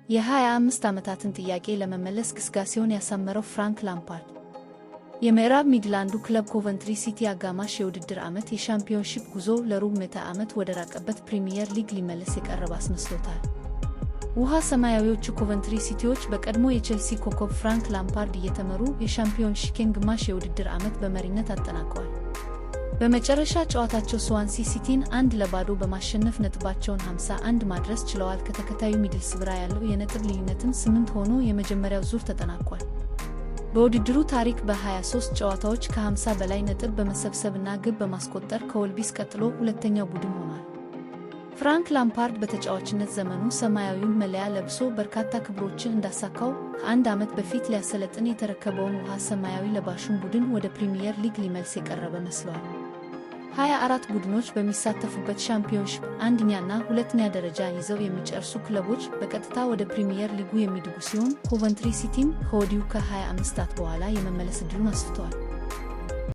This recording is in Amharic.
የ25 ዓመታትን ጥያቄ ለመመለስ ግስጋሴውን ያሳመረው ፍራንክ ላምፓርድ፣ የምዕራብ ሚድላንዱ ክለብ ኮቨንትሪ ሲቲ አጋማሽ የውድድር ዓመት የሻምፒዮንሺፕ ጉዞ ለሩብ ምዕተ ዓመት ወደ ራቀበት ፕሪሚየር ሊግ ሊመለስ የቀረበ አስመስሎታል። ውሃ ሰማያዊዎቹ ኮቨንትሪ ሲቲዎች በቀድሞ የቼልሲ ኮከብ ፍራንክ ላምፓርድ እየተመሩ የሻምፒዮንሺፕን ግማሽ የውድድር ዓመት በመሪነት አጠናቀዋል። በመጨረሻ ጨዋታቸው ስዋንሲ ሲቲን 1-0 በማሸነፍ ነጥባቸውን 51 ማድረስ ችለዋል። ከተከታዩ ሚድልስብራ ያለው የነጥብ ልዩነትም 8 ሆኖ የመጀመሪያው ዙር ተጠናቋል። በውድድሩ ታሪክ በ23 ጨዋታዎች ከ50 በላይ ነጥብ በመሰብሰብና ግብ በማስቆጠር ከወልቪስ ቀጥሎ ሁለተኛው ቡድን ሆኗል። ፍራንክ ላምፓርድ በተጫዋችነት ዘመኑ ሰማያዊውን መለያ ለብሶ በርካታ ክብሮችን እንዳሳካው፣ ከአንድ ዓመት በፊት ሊያሰለጥን የተረከበውን ውሃ ሰማያዊ ለባሹን ቡድን ወደ ፕሪሚየር ሊግ ሊመልስ የቀረበ መስሏል። 24 ቡድኖች በሚሳተፉበት ሻምፒዮንሺፕ አንደኛና ሁለተኛ ደረጃ ይዘው የሚጨርሱ ክለቦች በቀጥታ ወደ ፕሪሚየር ሊጉ የሚያድጉ ሲሆን፣ ኮቨንትሪ ሲቲም ከወዲሁ ከ25 ዓመታት በኋላ የመመለስ ዕድሉን አስፍቷል።